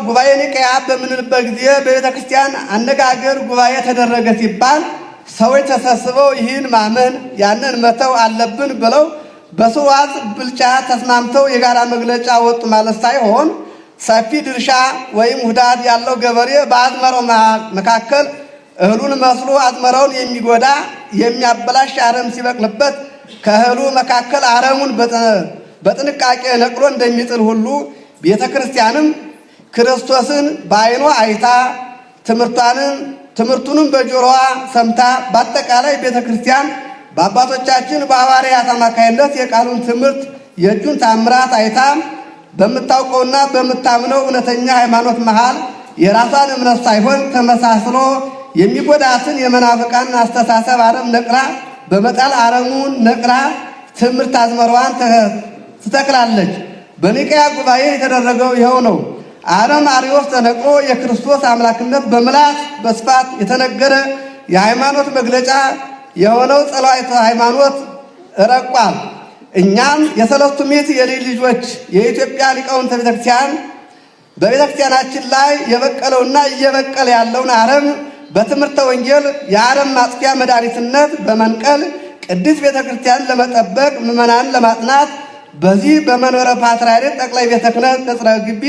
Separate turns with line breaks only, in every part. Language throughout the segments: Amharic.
ጉባኤ ኒቅያ በምንልበት ጊዜ በቤተ ክርስቲያን አነጋገር ጉባኤ ተደረገ ሲባል ሰዎች ተሰብስበው ይህን ማመን ያንን መተው አለብን ብለው በስዋዝ ብልጫ ተስማምተው የጋራ መግለጫ ወጡ ማለት ሳይሆን፣ ሰፊ ድርሻ ወይም ሁዳድ ያለው ገበሬ በአዝመራው መካከል እህሉን መስሎ አዝመራውን የሚጎዳ፣ የሚያበላሽ አረም ሲበቅልበት ከእህሉ መካከል አረሙን በጥንቃቄ ነቅሎ እንደሚጥል ሁሉ፣ ቤተ ክርስቲያንም ክርስቶስን በዓይኗ አይታ፣ ትምህርቷንም ትምህርቱንም በጆሮዋ ሰምታ፣ በአጠቃላይ ቤተ ክርስቲያን በአባቶቻችን በሐዋርያት አማካይነት የቃሉን ትምህርት፣ የእጁን ታምራት አይታ፣ በምታውቀውና በምታምነው እውነተኛ ሃይማኖት መሃል የራሷን እምነት ሳይሆን ተመሳስሎ የሚጎዳትን የመናፍቃን አስተሳሰብ አረም ነቅላ በመጣል፣ አረሙን ነቅላ ትምህርት አዝመራዋን ትተክላለች። በኒቅያ ጉባኤ የተደረገው ይኸው ነው። አረም አርዮስ ተነቅሎ የክርስቶስ አምላክነት በምልአት በስፋት የተነገረ፣ የሃይማኖት መግለጫ የሆነው ጸሎተ ሃይማኖት ረቋል። እኛም የሰለስቱ ምዕት የልጅ ልጆች የኢትዮጵያ ሊቃውንተ ቤተክርስቲያን በቤተክርስቲያናችን ላይ የበቀለውና እየበቀለ ያለውን አረም በትምህርተ ወንጌል የአረም ማጥፊያ መድኃኒትነት በመንቀል፣ ቅድስት ቤተክርስቲያን ለመጠበቅ፣ ምዕመናንን ለማጽናት በዚህ በመንበረ ፓትርያርክ ጠቅላይ ቤተ ክህነት ቅጽረ ግቢ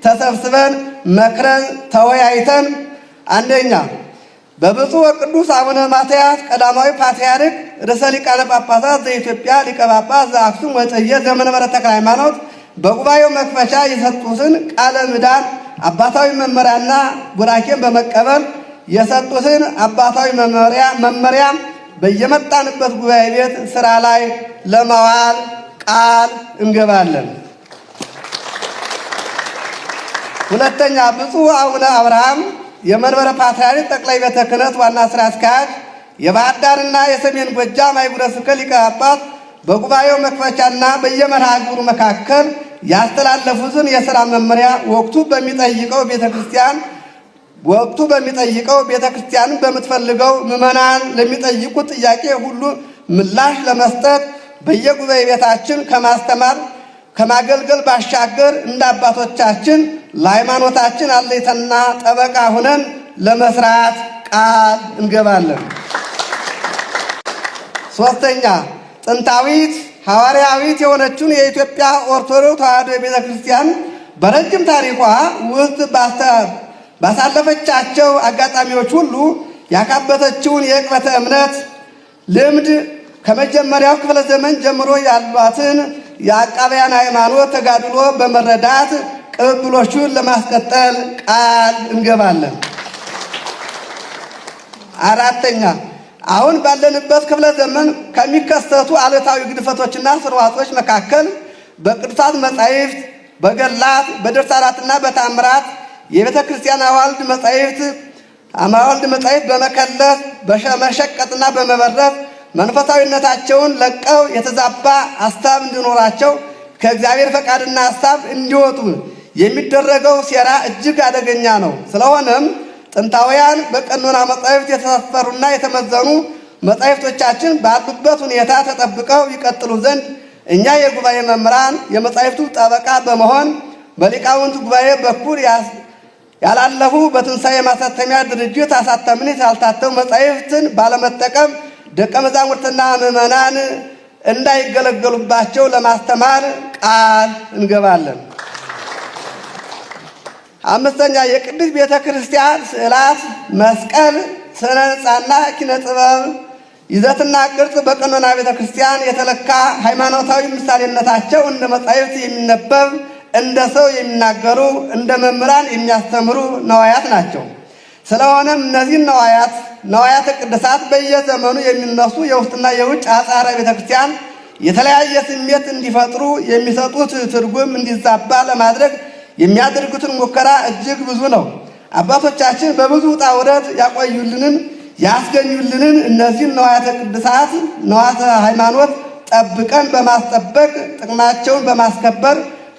ተሰብስበን፣ መክረን፣ ተወያይተን፣ አንደኛ፣ በብፁዕ ወቅዱስ አቡነ ማትያስ ቀዳማዊ ፓትርያርክ ርዕሰ ሊቃነ ጳጳሳት ዘኢትዮጵያ ሊቀ ጳጳስ ዘአክሱም ወዕጨጌ ዘመንበረ ተክለ ሃይማኖት በጉባኤው መክፈቻ የሰጡትን ቃለ ምዕዳን፣ አባታዊ መመሪያና ቡራኬን በመቀበል፣ የሰጡትን አባታዊ መመሪያ በየመጣንበት ጉባኤ ቤት ስራ ላይ ለማዋል ቃል እንገባለን። ሁለተኛ፣ ብፁዕ አቡነ አብርሃም የመንበረ ፓትርያርክ ጠቅላይ ቤተ ክህነት ዋና ስራ አስኪያጅ፣ የባህር ዳርና የሰሜን ጎጃም አህጉረ ስብከት ሊቀ ጳጳስ በጉባኤው መክፈቻና በየመርሃ ግብሩ መካከል ያስተላለፉትን የሥራ መመሪያ ወቅቱ በሚጠይቀው፣ ቤተ ክርስቲያን በምትፈልገው፣ ምዕመናን ለሚጠይቁት ጥያቄ ሁሉ ምላሽ ለመስጠት በየጉባኤ ቤታችን ከማስተማር ከማገልገል ባሻገር እንደ አባቶቻችን ለሃይማኖታችን አለኝታና ጠበቃ ሁነን ለመስራት ቃል እንገባለን። ሶስተኛ፣ ጥንታዊት ሐዋርያዊት የሆነችውን የኢትዮጵያ ኦርቶዶክስ ተዋሕዶ ቤተ ክርስቲያን በረጅም ታሪኳ ውስጥ ባሳለፈቻቸው አጋጣሚዎች ሁሉ ያካበተችውን የዕቅበተ እምነት ልምድ፣ ከመጀመሪያው ክፍለ ዘመን ጀምሮ ያሏትን የአቃቢያን ሃይማኖት ተጋድሎ በመረዳት ቅብብሎቹን ለማስቀጠል ቃል እንገባለን። አራተኛ፣ አሁን ባለንበት ክፍለ ዘመን ከሚከሰቱ አሉታዊ ግድፈቶችና ስርዋጾች መካከል በቅዱሳት መጻሕፍት፣ በገድላት፣ በድርሳናትና በታምራት፣ የቤተ ክርስቲያን አዋልድ መጻሕፍት በመከለስ፣ በመሸቀጥና በመበረዝ መንፈሳዊነታቸውን ለቀው የተዛባ ሐሳብ እንዲኖራቸው፣ ከእግዚአብሔር ፈቃድና ሐሳብ እንዲወጡ የሚደረገው ሴራ እጅግ አደገኛ ነው። ስለሆነም ጥንታውያን በቀኖና መጻሕፍት የተሰፈሩና የተመዘኑ መጻሕፍቶቻችን ባሉበት ሁኔታ ተጠብቀው ይቀጥሉ ዘንድ እኛ የጉባኤ መምህራን የመጻሕፍቱ ጠበቃ በመሆን፣ በሊቃውንት ጉባኤ በኩል ያላለፉ፣ በትንሣኤ ማሳተሚያ ድርጅት አሳተምን ያልታተሙ መጻሕፍትን ባለመጠቀም ደቀ መዛሙርትና ምዕመናን እንዳይገለገሉባቸው ለማስተማር ቃል እንገባለን። አምስተኛ፣ የቅድስት ቤተ ክርስቲያን ስዕላት፣ መስቀል፣ ስነ ሕንፃና ኪነ ጥበብ ይዘትና ቅርጽ በቀኖና ቤተ ክርስቲያን የተለካ፣ ሃይማኖታዊ ምሳሌነታቸው እንደ መጻሕፍት የሚነበብ፣ እንደ ሰው የሚናገሩ፣ እንደ መምህራን የሚያስተምሩ ነዋያት ናቸው። ስለሆነም እነዚህን ነዋያት፣ ነዋያተ ቅድሳት በየዘመኑ የሚነሱ የውስጥና የውጭ አጻረ ቤተ ክርስቲያን የተለያየ ስሜት እንዲፈጥሩ፣ የሚሰጡት ትርጉም እንዲዛባ ለማድረግ የሚያደርጉትን ሙከራ እጅግ ብዙ ነው። አባቶቻችን በብዙ ውጣ ውረድ ያቆዩልንን፣ ያስገኙልንን እነዚህን ነዋያተ ቅድሳት፣ ነዋያተ ሃይማኖት ጠብቀን በማስጠበቅ፣ ጥቅማቸውን በማስከበር፣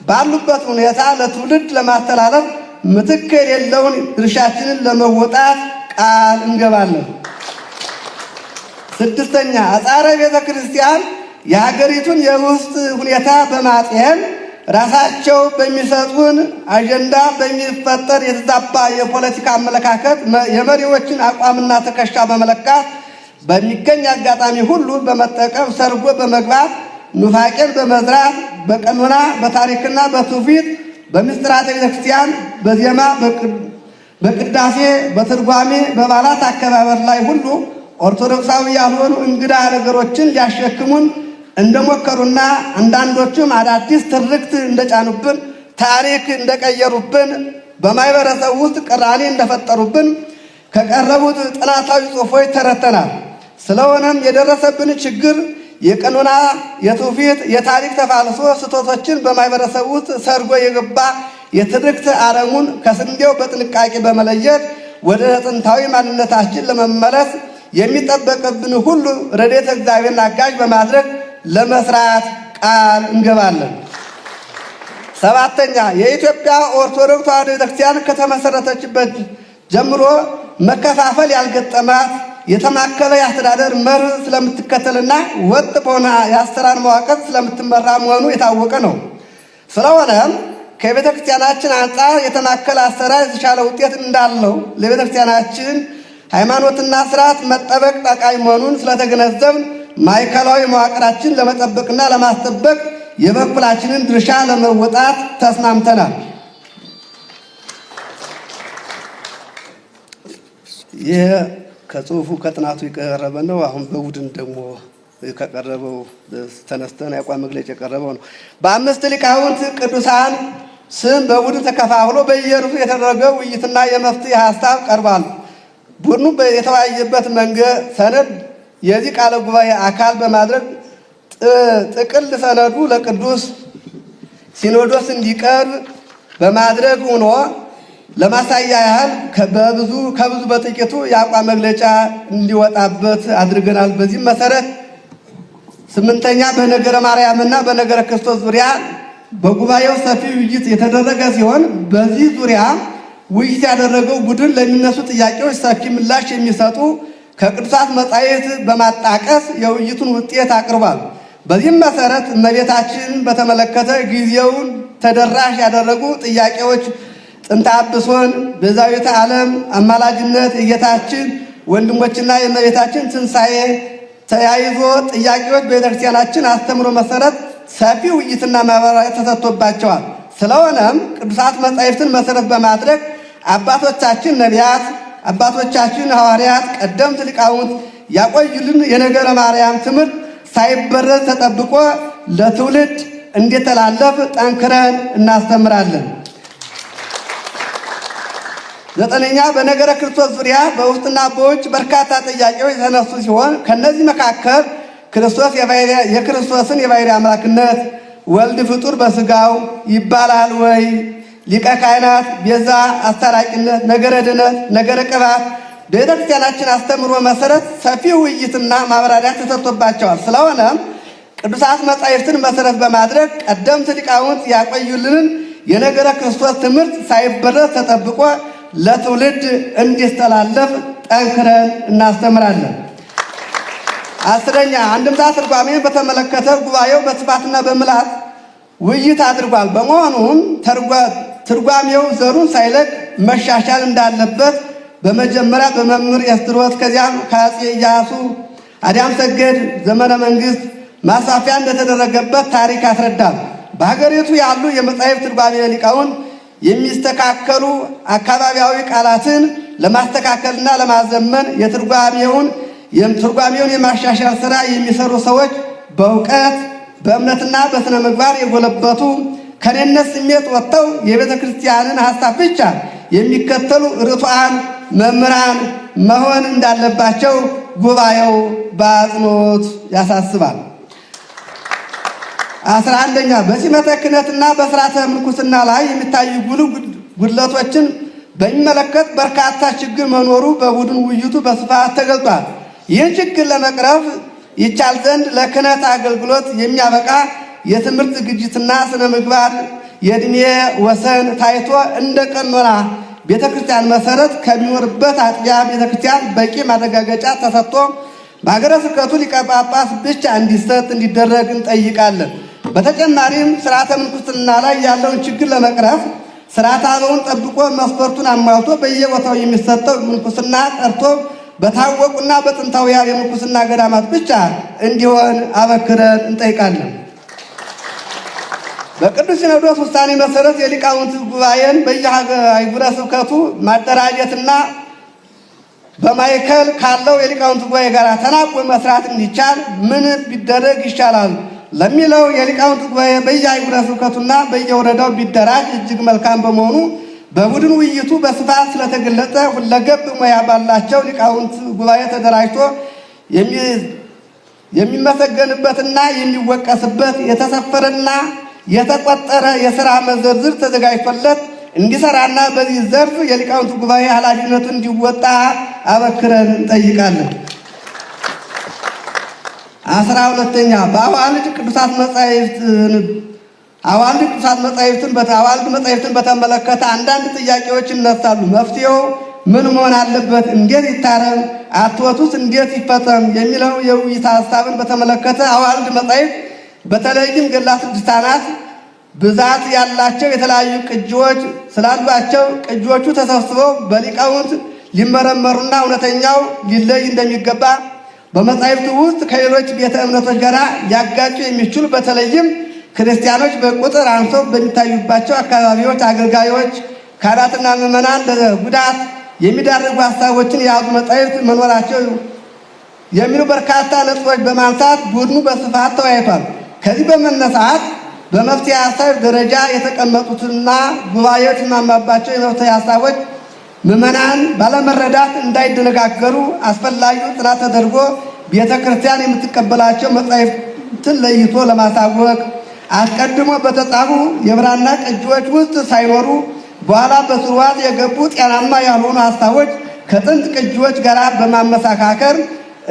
ባሉበት ሁኔታ ለትውልድ ለማስተላለፍ ምትክ የሌለውን ድርሻችንን ለመወጣት ቃል እንገባለን። ስድስተኛ፣ አጻረ ቤተ ክርስቲያን የሀገሪቱን የውስጥ ሁኔታ በማጤን ራሳቸው በሚሰጡን አጀንዳ በሚፈጠር የተዛባ የፖለቲካ አመለካከት የመሪዎችን አቋምና ትከሻ በመለካት በሚገኝ አጋጣሚ ሁሉ በመጠቀም ሰርጎ በመግባት ኑፋቄን በመዝራት በቀኖና፣ በታሪክና በትውፊት፣ በምስጢራተ ቤተክርስቲያን፣ በዜማ፣ በቅዳሴ፣ በትርጓሜ፣ በበዓላት አከባበር ላይ ሁሉ ኦርቶዶክሳዊ ያልሆኑ እንግዳ ነገሮችን ሊያሸክሙን እንደሞከሩና አንዳንዶቹም አዳዲስ ትርክት እንደጫኑብን፣ ታሪክ እንደቀየሩብን፣ በማህበረሰብ ውስጥ ቅራኔ እንደፈጠሩብን ከቀረቡት ጥናታዊ ጽሑፎች ተረድተናል። ስለሆነም የደረሰብን ችግር የቀኖና፣ የትውፊት፣ የታሪክ ተፋልሶ ስህተቶችን በማህበረሰብ ውስጥ ሰርጎ የገባ የትርክት አረሙን ከስንዴው በጥንቃቄ በመለየት ወደ ጥንታዊ ማንነታችን ለመመለስ የሚጠበቅብን ሁሉ ረድኤተ እግዚአብሔርን አጋዥ በማድረግ ለመስራት ቃል እንገባለን። ሰባተኛ፣ የኢትዮጵያ ኦርቶዶክስ ተዋሕዶ ቤተክርስቲያን ከተመሰረተችበት ጀምሮ መከፋፈል ያልገጠማት የተማከለ የአስተዳደር መርህ ስለምትከተልና ወጥ በሆነ የአሰራር መዋቅር ስለምትመራ መሆኑ የታወቀ ነው። ስለሆነም ከቤተ ክርስቲያናችን አንጻር የተማከለ አሰራር የተሻለ ውጤት እንዳለው ለቤተ ክርስቲያናችን ሃይማኖትና ስርዓት መጠበቅ ጠቃሚ መሆኑን ስለተገነዘብን ማዕከላዊ መዋቅራችን ለመጠበቅና ለማስጠበቅ የበኩላችንን ድርሻ ለመወጣት ተስማምተናል። ይህ ከጽሁፉ ከጥናቱ የቀረበ ነው። አሁን በቡድን ደግሞ ከቀረበው ተነስተን የአቋም መግለጫ የቀረበው ነው። በአምስት ሊቃውንት ቅዱሳን ስም በቡድን ተከፋፍሎ በየርሱ የተደረገ ውይይትና የመፍትሄ ሀሳብ ቀርቧል። ቡድኑ የተወያየበት መንገድ ሰነድ የዚህ ቃለ ጉባኤ አካል በማድረግ ጥቅል ሰነዱ ለቅዱስ ሲኖዶስ እንዲቀርብ በማድረግ ሆኖ ለማሳያ ያህል ከብዙ በጥቂቱ የአቋም መግለጫ እንዲወጣበት አድርገናል። በዚህም መሰረት ስምንተኛ፣ በነገረ ማርያምና በነገረ ክርስቶስ ዙሪያ በጉባኤው ሰፊ ውይይት የተደረገ ሲሆን በዚህ ዙሪያ ውይይት ያደረገው ቡድን ለሚነሱ ጥያቄዎች ሰፊ ምላሽ የሚሰጡ ከቅዱሳት መጻሕፍት በማጣቀስ የውይይቱን ውጤት አቅርቧል። በዚህም መሰረት እመቤታችንን በተመለከተ ጊዜውን ተደራሽ ያደረጉ ጥያቄዎች ጥንተ አብሶን፣ ቤዛዊተ ዓለም፣ አማላጅነት፣ የጌታችን ወንድሞችና የእመቤታችን ትንሣኤ ተያይዞ ጥያቄዎች በቤተክርስቲያናችን አስተምሮ መሰረት ሰፊ ውይይትና ማብራሪያ ተሰጥቶባቸዋል። ስለሆነም ቅዱሳት መጻሕፍትን መሰረት በማድረግ አባቶቻችን ነቢያት፣ አባቶቻችን ሐዋርያት፣ ቀደምት ሊቃውንት ያቆዩልን የነገረ ማርያም ትምህርት ሳይበረዝ ተጠብቆ ለትውልድ እንዲተላለፍ ጠንክረን እናስተምራለን። ዘጠነኛ፣ በነገረ ክርስቶስ ዙሪያ በውስጥና በውጭ በርካታ ጥያቄዎች የተነሱ ሲሆን ከነዚህ መካከል የክርስቶስን የባሕርይ አምላክነት፣ ወልድ ፍጡር በስጋው ይባላል ወይ፣ ሊቀ ካህናት፣ ቤዛ፣ አስታራቂነት፣ ነገረ ድነት፣ ነገረ ቅባት ቤተ ክርስቲያናችን አስተምሮ መሰረት ሰፊ ውይይትና ማብራሪያ ተሰጥቶባቸዋል። ስለሆነም ቅዱሳት መጻሕፍትን መሰረት በማድረግ ቀደምት ሊቃውንት ያቆዩልንን የነገረ ክርስቶስ ትምህርት ሳይበረዝ ተጠብቆ ለትውልድ እንዲስተላለፍ ጠንክረን እናስተምራለን። አስረኛ፣ አንድምታ ትርጓሜን በተመለከተ ጉባኤው በስፋትና በምልአት ውይይት አድርጓል። በመሆኑም ትርጓሜው ዘሩን ሳይለቅ መሻሻል እንዳለበት በመጀመሪያ በመምህር ኤስድሮስ ከዚያም ከአፄ ኢያሱ አዲያም ሰገድ ዘመነ መንግስት ማስፋፊያ እንደተደረገበት ታሪክ ያስረዳል። በሀገሪቱ ያሉ የመጻሕፍት ትርጓሜ ሊቃውንት የሚስተካከሉ አካባቢያዊ ቃላትን ለማስተካከልና ለማዘመን የትርጓሜውን የማሻሻል ስራ የሚሰሩ ሰዎች በእውቀት፣ በእምነትና በስነ ምግባር የጎለበቱ፣ ከኔነት ስሜት ወጥተው የቤተ ክርስቲያንን ሀሳብ ብቻ የሚከተሉ ርቱዓን መምህራን መሆን እንዳለባቸው ጉባኤው በአጽንኦት ያሳስባል። 11ኛ፣ በሲመተ ክህነትና በሥርዓተ ምንኩስና ላይ የሚታዩ ጉልህ ጉድለቶችን በሚመለከት በርካታ ችግር መኖሩ በቡድን ውይይቱ በስፋት ተገልጧል። ይህን ችግር ለመቅረፍ ይቻል ዘንድ ለክህነት አገልግሎት የሚያበቃ የትምህርት ዝግጅትና ስነ ምግባር የዕድሜ ወሰን ታይቶ እንደ ቀኖና ቤተ ክርስቲያን መሰረት ከሚኖርበት አጥቢያ ቤተ ክርስቲያን በቂ ማረጋገጫ ተሰጥቶ በሀገረ ስብከቱ ሊቀ ጳጳስ ብቻ እንዲሰጥ እንዲደረግ እንጠይቃለን። በተጨማሪም ስርዓተ ምንኩስና ላይ ያለውን ችግር ለመቅረፍ ስርዓተ አበውን ጠብቆ መስፈርቱን አሟልቶ በየቦታው የሚሰጠው ምንኩስና ቀርቶ በታወቁና በጥንታውያን የምንኩስና ገዳማት ብቻ እንዲሆን አበክረን እንጠይቃለን። በቅዱስ ሲኖዶስ ውሳኔ መሰረት የሊቃውንት ጉባኤን በየአህጉረ ስብከቱ ማደራጀትና በማዕከል ካለው የሊቃውንት ጉባኤ ጋር ተናቦ መስራት እንዲቻል ምን ቢደረግ ይሻላል ለሚለው የሊቃውንት ጉባኤ በየአህጉረ ስብከቱና በየወረዳው ቢደራጅ እጅግ መልካም በመሆኑ በቡድን ውይይቱ በስፋት ስለተገለጸ ሁለገብ ሙያ ባላቸው ሊቃውንት ጉባኤ ተደራጅቶ የሚመሰገንበትና የሚወቀስበት የተሰፈረና የተቆጠረ የሥራ መዘርዝር ተዘጋጅቶለት እንዲሰራና በዚህ ዘርፍ የሊቃውንት ጉባኤ ኃላፊነቱን እንዲወጣ አበክረን እንጠይቃለን። 12ኛ፣ በአዋልድ ቅዱሳት መጻሕፍትን አዋልድ ቅዱሳት መጻሕፍትን አዋልድ መጻሕፍትን በተመለከተ አንዳንድ ጥያቄዎች ይነሳሉ። መፍትሄው ምን መሆን አለበት? እንዴት ይታረም? አትወቱስ እንዴት ይፈጸም? የሚለው የውይይት ሀሳብን በተመለከተ አዋልድ መጻሕፍት በተለይም ገድላት፣ ድርሳናት ብዛት ያላቸው የተለያዩ ቅጂዎች ስላሏቸው ቅጂዎቹ ተሰብስበው በሊቃውንት ሊመረመሩና እውነተኛው ሊለይ እንደሚገባ፣ በመጻሕፍቱ ውስጥ ከሌሎች ቤተ እምነቶች ጋር ሊያጋጩ የሚችሉ፣ በተለይም ክርስቲያኖች በቁጥር አንሰው በሚታዩባቸው አካባቢዎች አገልጋዮች፣ ካህናትና ምዕመናን ለጉዳት የሚዳርጉ ሀሳቦችን የያዙ መጻሕፍት መኖራቸው የሚሉ በርካታ ነጥቦች በማንሳት ቡድኑ በስፋት ተወያይቷል። ከዚህ በመነሳት በመፍትሄ ሀሳብ ደረጃ የተቀመጡትና ጉባኤው የተስማማባቸው የመፍትሄ ሀሳቦች ምዕመናን ባለመረዳት እንዳይደነጋገሩ አስፈላጊው ጥናት ተደርጎ ቤተ ክርስቲያን የምትቀበላቸው መጻሕፍትን ለይቶ ለማሳወቅ፣ አስቀድሞ በተጻፉ የብራና ቅጂዎች ውስጥ ሳይኖሩ በኋላ በስርዋት የገቡ ጤናማ ያልሆኑ ሀሳቦች ከጥንት ቅጂዎች ጋር በማመሳካከር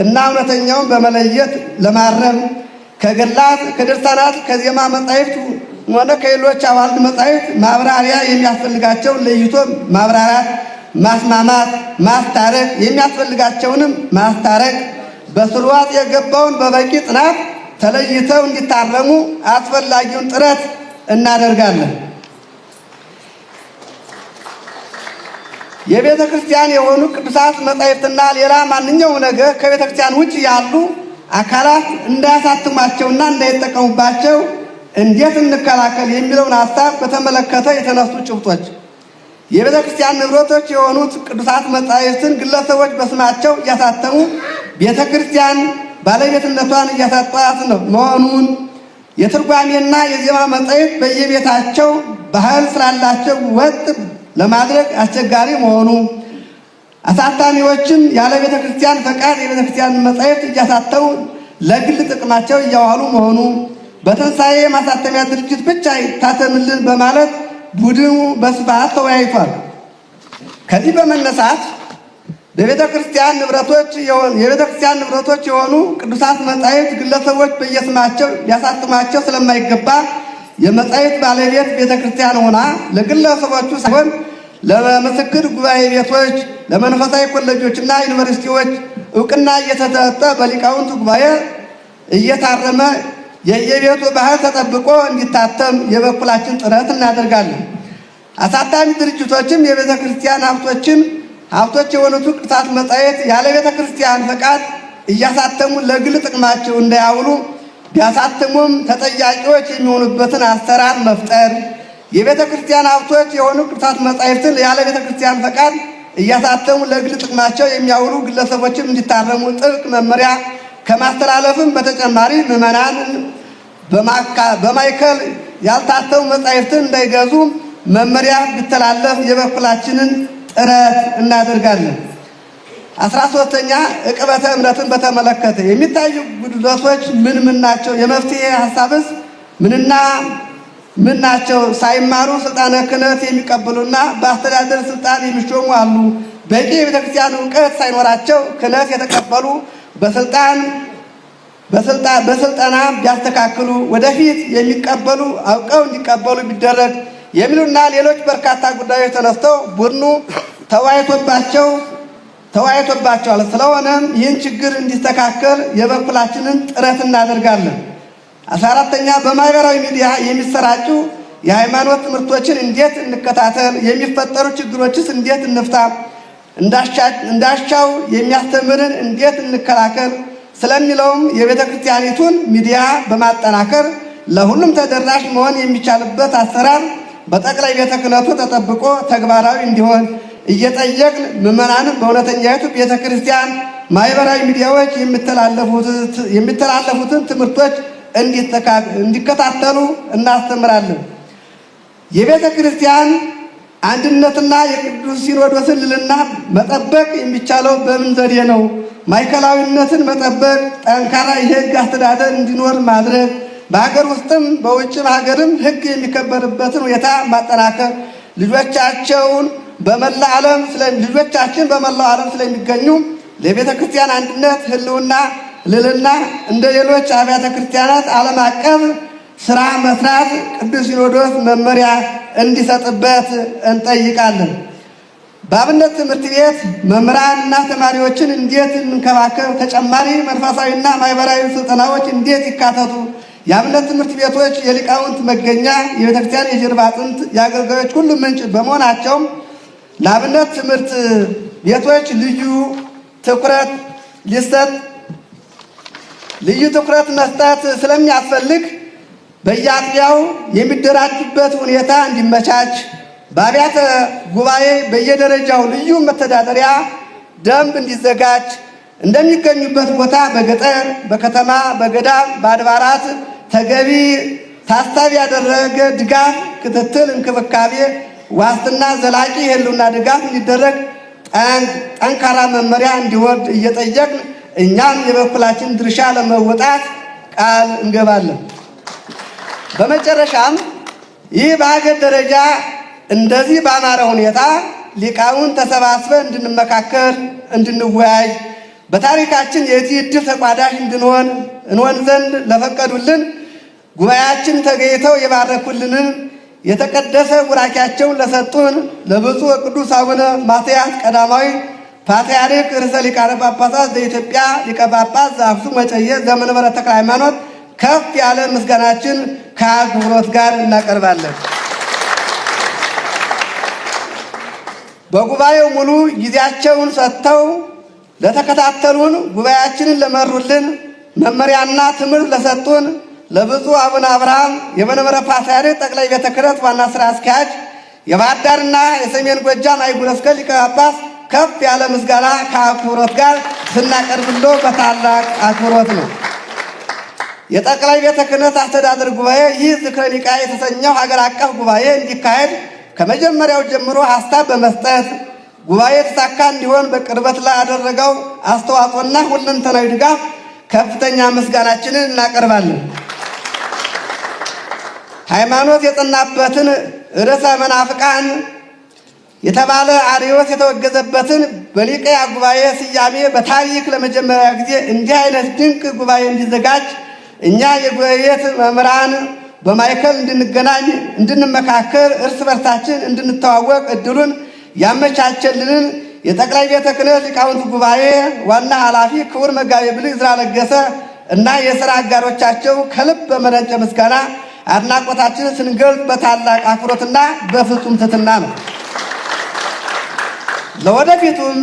እና እውነተኛውን በመለየት ለማረም፣ ከገድላት፣ ከድርሳናት፣ ከዜማ መጻሕፍት ሆነ ከሌሎች አዋልድ መጻሕፍት ማብራሪያ የሚያስፈልጋቸውን ለይቶ ማብራራት፣ ማስማማት፣ ማስታረቅ የሚያስፈልጋቸውንም ማስታረቅ፣ በስርዋት የገባውን በበቂ ጥናት ተለይተው እንዲታረሙ አስፈላጊውን ጥረት እናደርጋለን። የቤተ ክርስቲያን የሆኑ ቅዱሳት መጻሕፍትና ሌላ ማንኛውም ነገር ከቤተ ክርስቲያን ውጭ ያሉ አካላት እንዳያሳትሟቸውና እንዳይጠቀሙባቸው እንዴት እንከላከል የሚለውን ሀሳብ በተመለከተ የተነሱ ጭብጦች የቤተ ክርስቲያን ንብረቶች የሆኑት ቅዱሳት መጻሕፍትን ግለሰቦች በስማቸው እያሳተሙ ቤተ ክርስቲያን ባለቤትነቷን እያሳጧት ነው መሆኑን፣ የትርጓሜና የዜማ መጻሕፍት በየቤታቸው ባህል ስላላቸው ወጥ ለማድረግ አስቸጋሪ መሆኑ፣ አሳታሚዎችም ያለ ቤተ ክርስቲያን ፈቃድ የቤተ ክርስቲያን መጻሕፍት እያሳተሙ ለግል ጥቅማቸው እያዋሉ መሆኑ፣ በትንሣኤ ማሳተሚያ ድርጅት ብቻ ይታተምልን በማለት ቡድኑ በስፋት ተወያይቷል። ከዚህ በመነሳት በቤተ ክርስቲያን ንብረቶች የሆኑ የቤተ ክርስቲያን ንብረቶች የሆኑ ቅዱሳት መጻሕፍት ግለሰቦች በየስማቸው ሊያሳትሟቸው ስለማይገባ የመጻሕፍት ባለቤት ቤተ ክርስቲያን ሆና ለግለሰቦቹ ሳይሆን ለምስክር ጉባኤ ቤቶች፣ ለመንፈሳዊ ኮሌጆችና ዩኒቨርሲቲዎች እውቅና እየተሰጠ በሊቃውንት ጉባኤ እየታረመ የየቤቱ ባህል ተጠብቆ እንዲታተም የበኩላችን ጥረት እናደርጋለን። አሳታሚ ድርጅቶችም የቤተ ክርስቲያን ሀብቶች የሆኑት ቅዱሳት መጻሕፍት ያለ ቤተ ክርስቲያን ፈቃድ እያሳተሙ ለግል ጥቅማቸው እንዳያውሉ፣ ቢያሳትሙም ተጠያቂዎች የሚሆኑበትን አሰራር መፍጠር፣ የቤተ ክርስቲያን ሀብቶች የሆኑ ቅዱሳት መጻሕፍትን ያለ ቤተ ክርስቲያን ፈቃድ እያሳተሙ ለግል ጥቅማቸው የሚያውሉ ግለሰቦችም እንዲታረሙ ጥብቅ መመሪያ ከማስተላለፍም በተጨማሪ ምዕመናን በማዕከል ያልታተሙ መጻሕፍትን እንዳይገዙ መመሪያ ቢተላለፍ የበኩላችንን ጥረት እናደርጋለን። 13ኛ፣ ዕቅበተ እምነትን በተመለከተ የሚታዩ ጉድለቶች ምን ምን ናቸው? የመፍትሄ ሀሳብስ ምንና ምን ናቸው? ሳይማሩ ስልጣነ ክህነት የሚቀበሉና በአስተዳደር ስልጣን የሚሾሙ አሉ። በቂ የቤተክርስቲያን እውቀት ሳይኖራቸው ክህነት የተቀበሉ በስልጠና ቢያስተካክሉ፣ ወደፊት የሚቀበሉ አውቀው እንዲቀበሉ ቢደረግ የሚሉና ሌሎች በርካታ ጉዳዮች ተነስተው ቡድኑ ተወያይቶባቸዋል። ስለሆነም ይህን ችግር እንዲስተካከል የበኩላችንን ጥረት እናደርጋለን። 14ኛ፣ በማህበራዊ ሚዲያ የሚሰራጩ የሃይማኖት ትምህርቶችን እንዴት እንከታተል? የሚፈጠሩ ችግሮችስ እንዴት እንፍታ? እንዳሻው የሚያስተምርን እንዴት እንከላከል? ስለሚለውም የቤተ ክርስቲያኒቱን ሚዲያ በማጠናከር ለሁሉም ተደራሽ መሆን የሚቻልበት አሰራር በጠቅላይ ቤተ ክህነቱ ተጠብቆ ተግባራዊ እንዲሆን እየጠየቅን ምዕመናንን በእውነተኛይቱ ቤተ ክርስቲያን ማህበራዊ ሚዲያዎች የሚተላለፉትን ትምህርቶች እንዲከታተሉ እናስተምራለን። የቤተ ክርስቲያን አንድነትና የቅዱስ ሲኖዶስን ልዕልና መጠበቅ የሚቻለው በምን ዘዴ ነው? ማዕከላዊነትን መጠበቅ፣ ጠንካራ የሕግ አስተዳደር እንዲኖር ማድረግ፣ በሀገር ውስጥም በውጭም ሀገርም ሕግ የሚከበርበትን ሁኔታ ማጠናከር፣ ልጆቻችን በመላው ዓለም ስለሚገኙ ለቤተ ክርስቲያን አንድነት፣ ሕልውና፣ ልዕልና እንደ ሌሎች አብያተ ክርስቲያናት ዓለም አቀፍ ስራ መስራት ቅዱስ ሲኖዶስ መመሪያ እንዲሰጥበት እንጠይቃለን። በአብነት ትምህርት ቤት መምህራንና ተማሪዎችን እንዴት እንንከባከብ? ተጨማሪ መንፈሳዊና ማህበራዊ ስልጠናዎች እንዴት ይካተቱ? የአብነት ትምህርት ቤቶች የሊቃውንት መገኛ፣ የቤተክርስቲያን የጀርባ አጥንት፣ የአገልጋዮች ሁሉ ምንጭ በመሆናቸው ለአብነት ትምህርት ቤቶች ትኩረት ሊሰጥ ልዩ ትኩረት መስጠት ስለሚያስፈልግ በየአጥቢያው የሚደራጁበት ሁኔታ እንዲመቻች፣ በአብያተ ጉባኤ በየደረጃው ልዩ መተዳደሪያ ደንብ እንዲዘጋጅ፣ እንደሚገኙበት ቦታ በገጠር፣ በከተማ፣ በገዳም፣ በአድባራት ተገቢ ታሳቢ ያደረገ ድጋፍ፣ ክትትል፣ እንክብካቤ፣ ዋስትና፣ ዘላቂ የህልውና ድጋፍ እንዲደረግ ጠንካራ መመሪያ እንዲወርድ እየጠየቅን እኛም የበኩላችን ድርሻ ለመወጣት ቃል እንገባለን። በመጨረሻም ይህ በሀገር ደረጃ እንደዚህ ባማረ ሁኔታ ሊቃውን ተሰባስበን እንድንመካከር፣ እንድንወያይ፣ በታሪካችን የዚህ ዕድል ተቋዳሽ እንድንሆን እንሆን ዘንድ ለፈቀዱልን፣ ጉባኤያችን ተገኝተው የባረኩልንን፣ የተቀደሰ ቡራኪያቸውን ለሰጡን ለብፁዕ ወቅዱስ አቡነ ማትያስ ቀዳማዊ ፓትርያርክ ርዕሰ ሊቃነ ጳጳሳት ዘኢትዮጵያ ሊቀ ጳጳስ ዘአክሱም ወዕጨጌ ዘመንበረ ተክለ ሃይማኖት ከፍ ያለ ምስጋናችን ከአክብሮት ጋር እናቀርባለን። በጉባኤው ሙሉ ጊዜያቸውን ሰጥተው ለተከታተሉን፣ ጉባኤያችንን ለመሩልን፣ መመሪያና ትምህርት ለሰጡን ለብፁዕ አቡነ አብርሃም የመንበረ ፓትርያርክ ጠቅላይ ቤተ ክህነት ዋና ሥራ አስኪያጅ፣ የባህር ዳርና የሰሜን ጎጃም አህጉረ ስብከት ሊቀ ጳጳስ ከፍ ያለ ምስጋና ከአክብሮት ጋር ስናቀርብሎ በታላቅ አክብሮት ነው። የጠቅላይ ቤተ ክህነት አስተዳደር ጉባኤ ይህ ዝክረ ኒቃ የተሰኘው ሀገር አቀፍ ጉባኤ እንዲካሄድ ከመጀመሪያው ጀምሮ ሀሳብ በመስጠት ጉባኤ የተሳካ እንዲሆን በቅርበት ላደረገው አስተዋጽኦና ሁለንተናዊ ድጋፍ ከፍተኛ ምስጋናችንን እናቀርባለን። ሃይማኖት የጸናበትን፣ ርዕሰ መናፍቃን የተባለ አርዮስ የተወገዘበትን በኒቅያ ጉባኤ ስያሜ በታሪክ ለመጀመሪያ ጊዜ እንዲህ አይነት ድንቅ ጉባኤ እንዲዘጋጅ፣ እኛ የጉባኤ ቤት መምህራን በማዕከል እንድንገናኝ፣ እንድንመካከር፣ እርስ በርሳችን እንድንተዋወቅ እድሉን ያመቻቸልንን የጠቅላይ ቤተ ክህነት ሊቃውንት ጉባኤ ዋና ኃላፊ ክቡር መጋቤ ብሉይ ዕዝራ ለገሰ እና የሥራ አጋሮቻቸው ከልብ በመነጨ ምስጋና አድናቆታችንን ስንገልጽ በታላቅ አክብሮትና በፍጹም ትሕትና ነው። ለወደፊቱም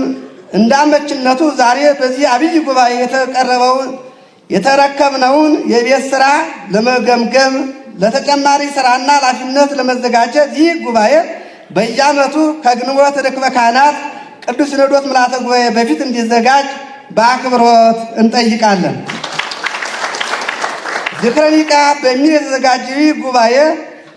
እንደ አመችነቱ ዛሬ በዚህ አብይ ጉባኤ የተቀረበውን የተረከብነውን የቤት ስራ ለመገምገም፣ ለተጨማሪ ስራና ኃላፊነት ለመዘጋጀት ይህ ጉባኤ በየዓመቱ ከግንቦት ርክበ ካህናት ቅዱስ ሲኖዶስ ምልዓተ ጉባኤ በፊት እንዲዘጋጅ በአክብሮት እንጠይቃለን። ዝክረ ኒቃ በሚል የተዘጋጀ ይህ ጉባኤ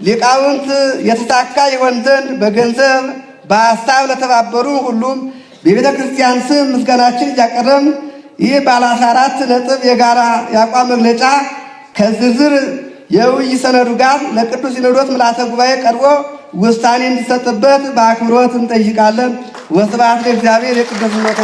ሊቃውንት የተሳካ ይሆን ዘንድ በገንዘብ፣ በሀሳብ ለተባበሩ ሁሉም በቤተ ክርስቲያን ስም ምስጋናችን እያቀረብን ይህ ባለ 14 ነጥብ የጋራ የአቋም መግለጫ ከዝርዝር የውይይት ሰነዱ ጋር ለቅዱስ ሲኖዶስ ምልዓተ ጉባኤ ቀርቦ ውሳኔ እንዲሰጥበት በአክብሮት እንጠይቃለን። ወስብሐት ለእግዚአብሔር። የቅዱስነቱ